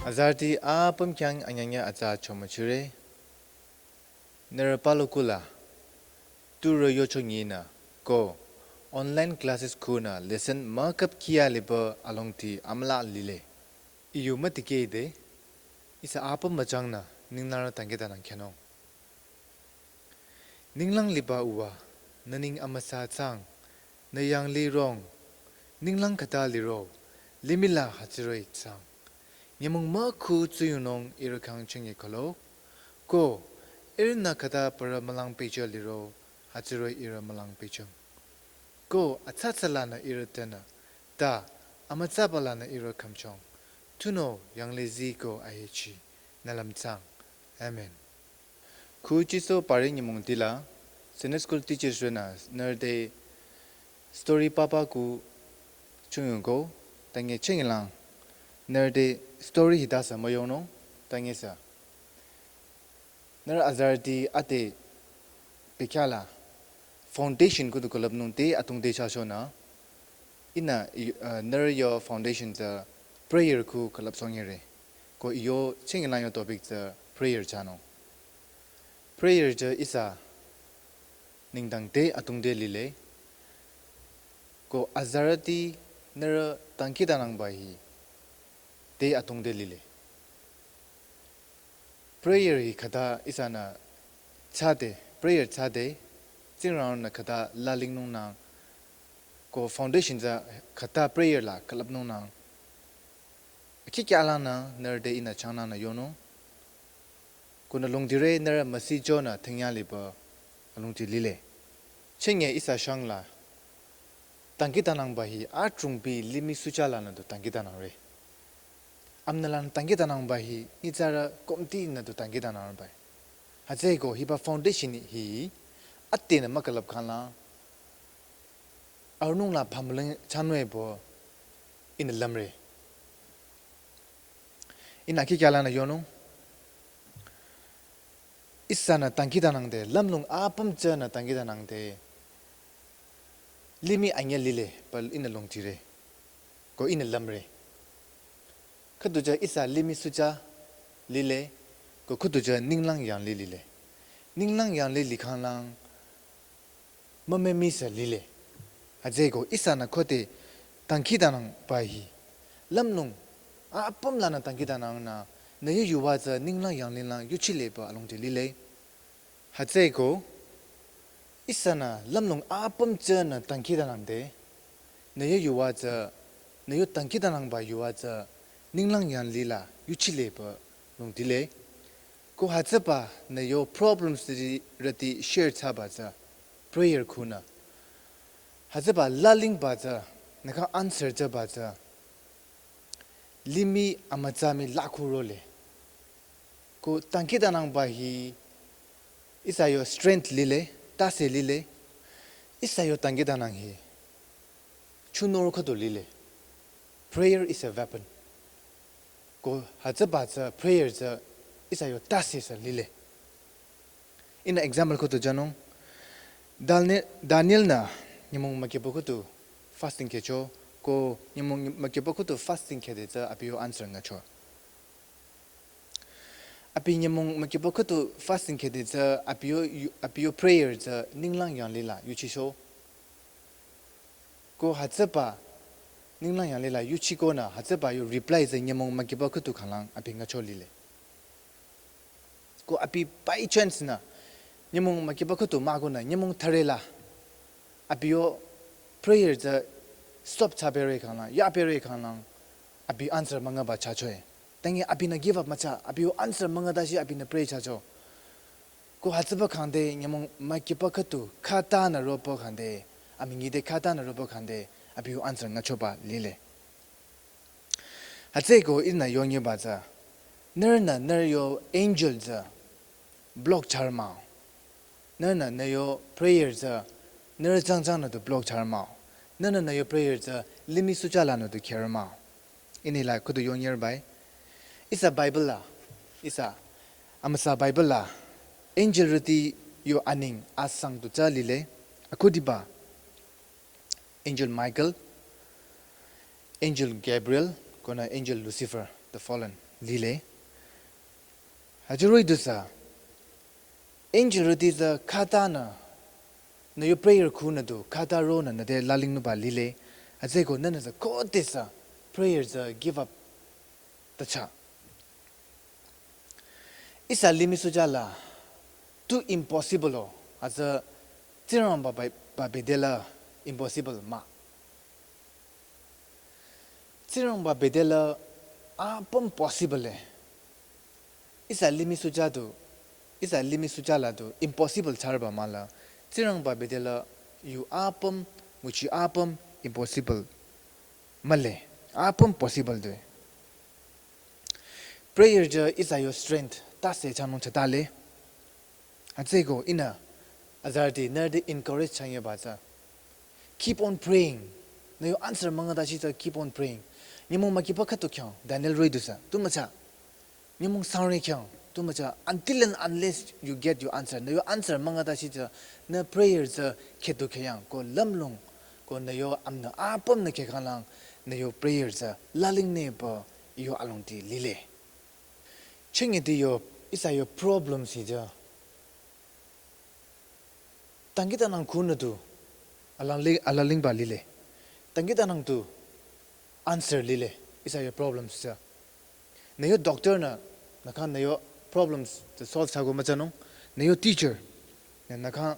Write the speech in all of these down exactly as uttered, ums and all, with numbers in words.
Azarüti apüm khyang anyanya atsa chomüchire. Nührü palu kula. Turü yocho nyinü ko online classes khunü lesson mükap khya liba alongti amüla lile. Iyu mütikehde, ihsa apüm müchangnü ninglangrü tangkitanang khyünung. Ninglang liba uwa, nü neng amüsa thsang, nü yanglih rong, ninglang khüta liro, limih la hütsüroh-i thsang. Nyümong mükhu tsuyongnung ihrü khyang chünye khülo, ko ihrünü khüta parü mülang pehjü liro, hütsüroh-i ihrü mülang pehjüng. Ko atsatsü lanü ihrü tenü, ta amütsaba lanü ihrü khümchong. Tunüo yanglih zii ko ahechi, nü lümchang. Amen. Khu chiso pari nyümong tila, Sunday school teachers rünü, nührü te story papa ku chungyung ko, tange chengilang, nührü te story hita sa müyongnung, tange sa. Nührü azarüti ate pekhyala, foundation kutu külüpnung te atung te chashonü, ihnü, i-, uh, nührü yo foundation tsü prayer ku külüp songere. Ko iyo chengilang yo topic tsü prayer chanung. Prayer tsü ihsa nengdang te atung te lile. Ko azarüti nührü tangkitanangba hi te atung te lile. Prayer hi khüta ihsanü thsade, prayer thsade, Tsingrang-nü khüta lalingnungnang, ko foundation tsü khüta prayer la külüpnungnang. Akhi kyalanü nührü te ihnü changnangnü yonung. Kunü longdire nührü müsi jonü thengyaliba alongti lile. Chenye ihsa shangla, tangkitanangba hi atrungpi limih sucha lanü du tangkitanangre. Amnülan tangkitanangba hi nyitsarü komtinü du tangkitanangre bai. Hütsüeko hiba foundation hi atenü mükülüp khanla, arunung la phamling chanwebo ihnü lümre. Ihnü akhi kyalanü yonung. Ihsanü tangkitanangde, lümlong apüm tsünü tangkitanangde, limih anyüh lile, pal ihnü longtire, ko ihnü lümre. Khüdu tsü ihsa limih sucha lile, ko khüdu tsü ninglang yanglih lile. Ninglang yanglih likhanglang, mümemi sü lile. Hütsüeko ihsanü khode tangkitanangba hi, lümlong apüm lanü tangkitanangnü, nü yo yuva tsü ninglang yanglihlang yuchileba alongti lile. Hütsüeko ihsanü lümlong apüm tsünü tangkitanangde, nü yo yuva tsü, nü yo tangkitanangba yuva tsü ninglang yanglih la yuchileba longtile. Ko hütsüba nü yo problems rüti, rüti share thsaba tsü prayer khunü. Hütsüba lalingba tsü, nü khyang answer thsaba tsü, limih amütsa mii la khurole. Ko tangkitanangba hi ihsa yo strength lile, tase lile, ihsa yo tangkitanang hi chunor khüdu lile. Prayer is a weapon. Ko hütsüba tsü prayer tsü ihsa yo tase sü lile. Ihnü example khüdu janung. Daniel, Daniel-nü nyümong mükipa khüdu fasting khehcho, ko nyümong mükipa khüdu fasting khehde tsü abi yo answer ngacho. Abi nyümong mükipa khüdu fasting khehde tsü abi yo, abi yo prayer tsü ninglang yanglih la yuchicho. Ko hütsüba ninglang yanglih la yuchikonü hütsüba yo reply tsü nyümong mükipa khüdu khanglang abi ngacho lile. Ko abi by chance nü nyümong mükipa khüdu mah konü nyümong thüre la abi yo prayer tsü stop thsabere khanglang, yabere khanglang abi answer müngaba chachoe. Tangi abinü give up müthsa, abi yo answer müngata shi abinü pray thsacho. Ko hütsüba khangde nyümong mükipa khüdu khatanü ropa khangde, amünyi te khatanü ropa khangde, abi yo answer ngachoba lile. Hütsüeko ihnü yonyeba tsü, nührünü nührü yo angel tsü block thsarü mah-o. Nührünü nührü yo prayer tsü, nührü tsangchangnü du block thsarü mah-o. Nührünü nührü yo prayer tsü, limih sucha lanü du kherü mah-o. Ihnü la khüdu yonyerbai. Ihsa Bible la, ihsa amüsa Bible la, angel rüti yo aneng asang du tsü lile, akhudiba, angel Michael, angel Gabriel, konü angel Lucifer, the fallen. lile. Hütsü roh-i du sü, angel rüti tsü khütanü, nü yo prayer khunü du, khüta ronü nü te lalingnungba lile. Hütsüeko nünü tsü khodesü prayer tsü give up tacha. Ihsa limih suja la, tu impossible o, hütsü Tsingrangba ba, ba bete la impossible mah. Tsingrangba bete la apüm possible e. Ihsa limih suja du, ihsa limih suja la du impossible thsarüba mahla, Tsingrangba bete la yu apüm, nguchi apüm impossible mahle, apüm possible du. Prayer tsü ihsa yo strength tase thsanung thsatale. Hütsüeko ihnü azarüti nührü te encourage thsanyeba tsü, keep on praying. Nü yo answer müngüta shitsü keep on praying. Nyümong mükiba khüdu khyang, Daniel roh-i du sü tu mütsa. Nyümong sangre khyang tu mütsa, until and unless you get your answer. Nü yo answer müngüta shitsü, nü prayer tsü khüdu khyang ko lümlong, ko nü yo amnü apüm nü khekhanglang, nü yo prayer tsü lalingnungba yo alongdi lile. Chünye ti yo, ihsa yo problems hi tsü dangkhidangnang khunü du alangli, alalingba lile. Dangkhidangnang du answer lile, ihsa yo problems tsü. Nü yo doctor nü, nü khyang nü yo problems tsü solve thsako müthsanung. Nü yo teacher, nü, nü khyang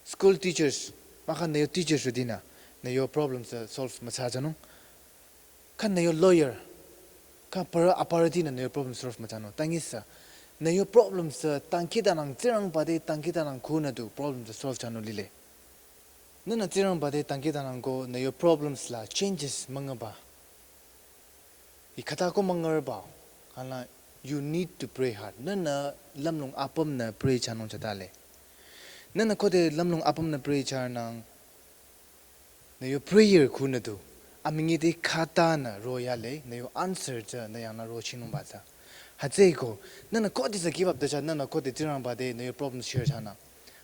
school teachers, mahkhang nü yo teachers rütinü, nü yo problems tsü solve müthsathsanung. Kha nü yo lawyer, kha para aparütinü nü yo problem solve müthsanung. Tangisü, nü yo problem tsü dangkhidangnang, Tsingrangba te dangkhidangnang khunü du problem tsü solve thsanung lile. Nünü Tsingrangba te dangkhidangnang ko nü yo problems la changes müngüba, hi khüta ko müngürba, khangla you need to pray hard. Nünü lümlong apümnü pray thsanung thsatale. Nünü khode lümlong apümnü pray thsanang, nü yo prayer khunü du amünyi te khütanü royale, nü yo answer tsü nü yangnü rochinungba tsü. Hütsüeko, nünü khodesü give up tacha, nünü khode Tsingrangba te nü yo problems share thsanang,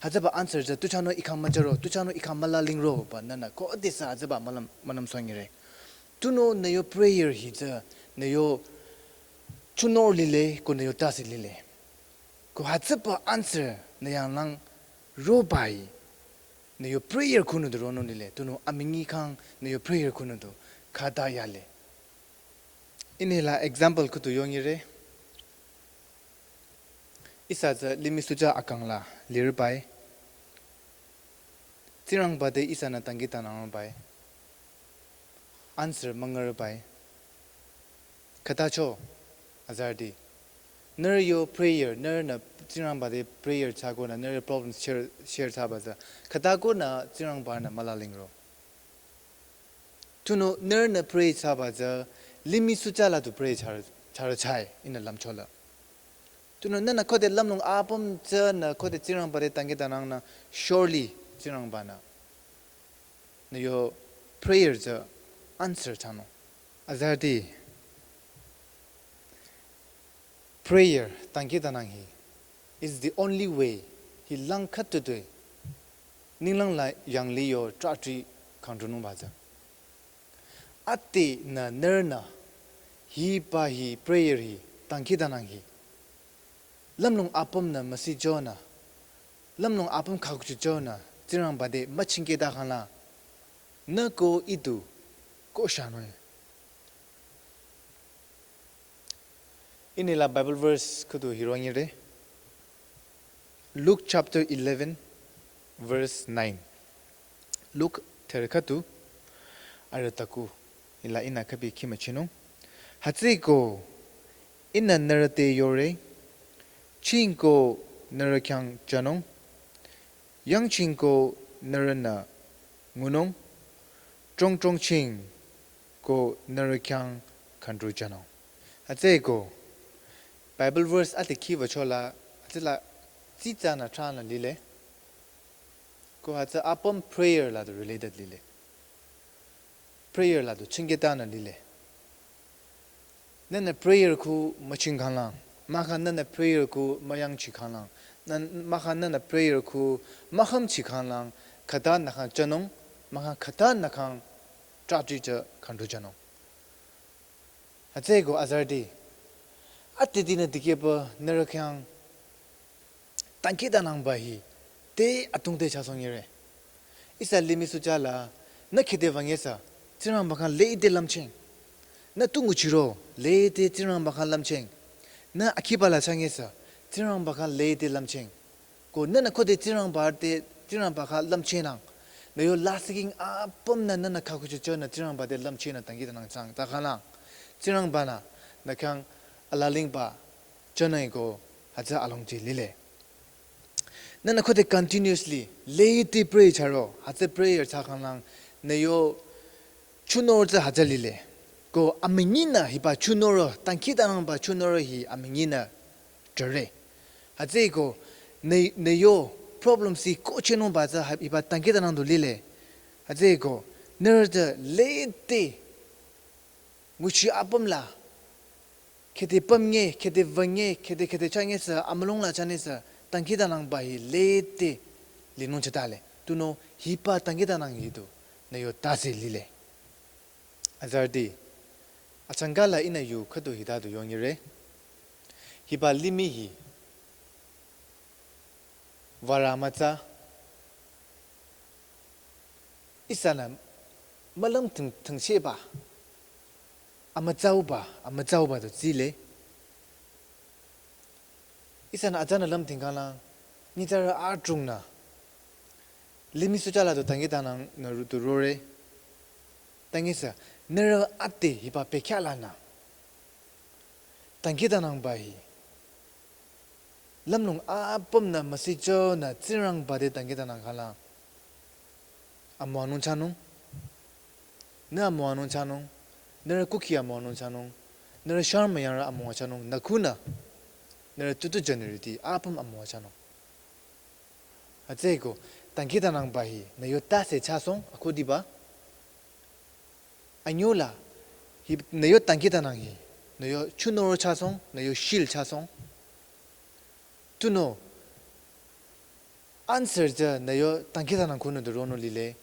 hütsüba answer tsü tu thsanung ih khyang müjüro, tu thsanung ih khyang mülalingro ba nünü khodesü hütsüba mülüm, mülüm songire. Tunüo nü yo prayer hi tsü, nü yo chunor lile, ko nü yo tase lile. Ko hütsüba answer nü yanglang roba hi, nü yo prayer khunü du ronung lile, tunüo amünyi khyang nü yo prayer khunü du khüta yale. Ihnü la example khüdu yongire. Ihsa tsü limih suja akang la lirübai. Tsingrangba te ihsanü dangkhidangnangrübai. Answer müngürübai. Khütacho, azarüti, nührü yo prayer, nührünü Tsingrangba te prayer thsakonü nührü problems share, share thsaba tsü, khüta konü Tsingrangbanü mülalingro. Tunüo nührünü pray thsaba tsü limih suja la du pray thsar, thsar thsai ihnü lümchola. Tunüo nünü khode lümlong apüm tsünü khode Tsingrangba te dangkhidangnangnü, surely Tsingrangbanü nü yo prayer tsü answer thsanung. Azarüti, prayer, dangkhidangnang hi is the only way, hi lang khüdu dui ninglang la yanglih yo trahtri kangdrunungba tsü. Adenü nührünü hiba hi prayer hi, dangkhidangnang hi lümlong apümnü müsichonü, lümlong apüm khakchuchonü Tsingrangba te müchingkehta khangla, nü ko ih du ko shanung. Ihnü la Bible verse khüdu hirongire. Luke chapter eleven, verse nine. Luke thürü khüdu, arüh taku, hila ihnü khübi khimüchinung. Hütsüeko, ihnü nührü te yore, chingko nührü khyang jünung, yangchingko nührünü ngunung, chongchong chingko nührü khyang kangdru jünung. Hütsüeko, Bible verse ade khiwüchola, hütsüla tsitsanü thranü lile. Ko hütsü apüm prayer la du related lile. Prayer la du chingkehtanü lile. Nünü prayer khu müching khanglang, mahkhang nünü prayer khu müyangchi khanglang, nün, mahkhang nünü prayer khu mükhümchi khanglang, khüta nü khyang jünung, mahkhang khüta nü khyang trahtri tsü kangdru jünung. Hütsüeko azarüti, Ade dinü dikehba nührü khyang dangkhidangnangba hi te atungte chasong yire. Ihsa limih sucha la nü khede wüngesü Tsingrangba khyang lede lümcheng. Nü tu nguchiro lede Tsingrangba khyang lümcheng. Nü akhiba la chüngesü Tsingrangba khyang lede lümcheng. Ko nünü khode Tsingrangba te Tsingrangba khyang lümchehnang. Nü yo lasihking apümnü nünü khakuchichonü Tsingrangba te lümchehnü dangkhidangnang chang. Ta khanang Tsingrangba-nü nü khyang alalingba chonang ko hütsü alongji lile. Nünü khode continuously lede pray charo, hütsü prayer cha khanang nü yo chunoro tsü hütsü lile. Ko amünyinü hiba chunoro, dangkhidangnangba chunoro hi amünyinü jüre. Hütsüeko nü, nü yo problem si kohchehnungba tsü ha-, hiba dangkhidangnang du lile. Hütsüeko nührü tsü lede nguchi apüm la khede pümnge, khede wünge, khede khede chüngesü, amülung la chüngesü, dangkhidangnangba hi lede linung chetale. Tunüo hiba dangkhidangnang hi du nü yo tase lile. Azarüti, achangka la ihnü yu khüdu hita du yongire. Hiba limih hi vara mütsa, ihsanü mülüm thing, thingchehba, amütsauba, amütsauba du tsile. Ihsanü azanü lümdhing khanang, nyitsarü adrongnü limih sucha la du dangkhidangnang nü ru du rore. Tangisü nührü ade hiba bekhyah lanü dangkhidangnangba hi lümlong apümnü müsichonü Tsingrangba te dangkhidangnang khala amüwanung chanung. Nü amüwanung chanung. Nührü kukhi amüwanung chanung. Nührü sharma yangrü amüwa chanung. Nü khunü nührü tutu jünirüti apüm amüwa chanung. Hütsüeko dangkhidangnangba hi nü yo tase chasong akhudiba. Anyüla hi nü yo dangkhidangnang hi nü yo chunoro chasong, nü yo shil chasong. Tunüo answer tsü nü yo dangkhidangnang khunü du ronung lile.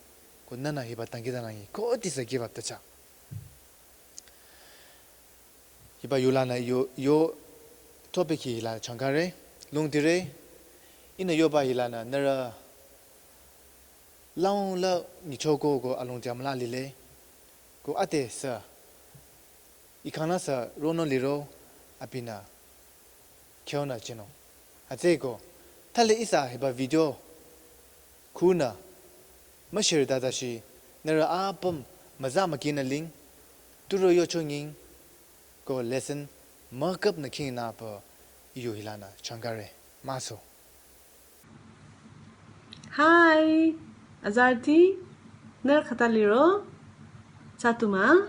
Ko nünü hiba dangkhidangnang hi khodesü give up ta cha. Hiba yolanü yo, yo topic hi hila changkare, lungtire, ihnü yoba hilanü nührü lang la nyichoko ko alongdi amüla lile, ko adesü, ikhangnasü ronung liro, abinü khyonü chinung. Hütsüeko, thali ihsa hiba video khunü müshirü dadashi, nührü apüm müza mükinü ling, turo yocho nying, ko lesson müküpnü khingnü pü iyo hilanü changkare. Maso. Hi, azarüti, nührü khüta liro, tsü atümung,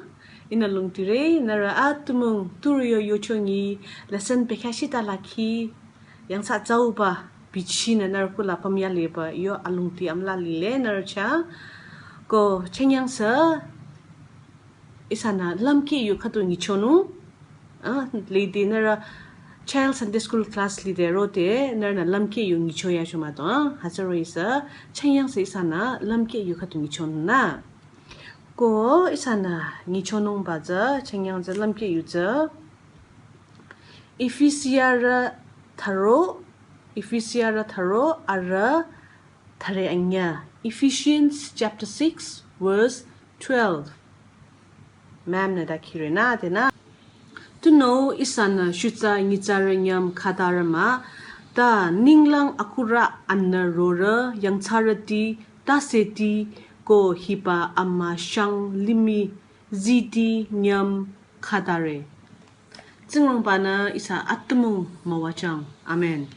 ihnü lungtire, nührü atümung, turo yocho nyi, lesson bekhyah shita lakhi, yangthsa tsauba, bichinü nührü kula pümya leba, yo alongdi amüla lile nührü chah, ko chünyangsü, ihsanü lümkeh yu khüdu nyichonung, ah, lede nührü child Sunday school class lide rode, nührünü lümkeh yu nyichoya shumato, ah, hütsüro ihsa, chünyangsü ihsanü lümkeh yu khüdu nyichonung nü. Ko ihsanü nyichonungba tsü, chünyangsü lümkeh yu tsü, Efesiarü tharo, Efesiarü tharo, arü thare anyüh. Ephesians chapter six, verse twelve. Ma'am nü dakhire nü, tenü. Tunüo ihsanü shutsa nyitsarü nyüm khatarü mah, ta ninglang akurü anü rorüh yangthsarüti, taseti, ko hiba amüshang limih ziti nyüm khatare. Tsingrangba-nü ihsa atümung müwajüng. Amen.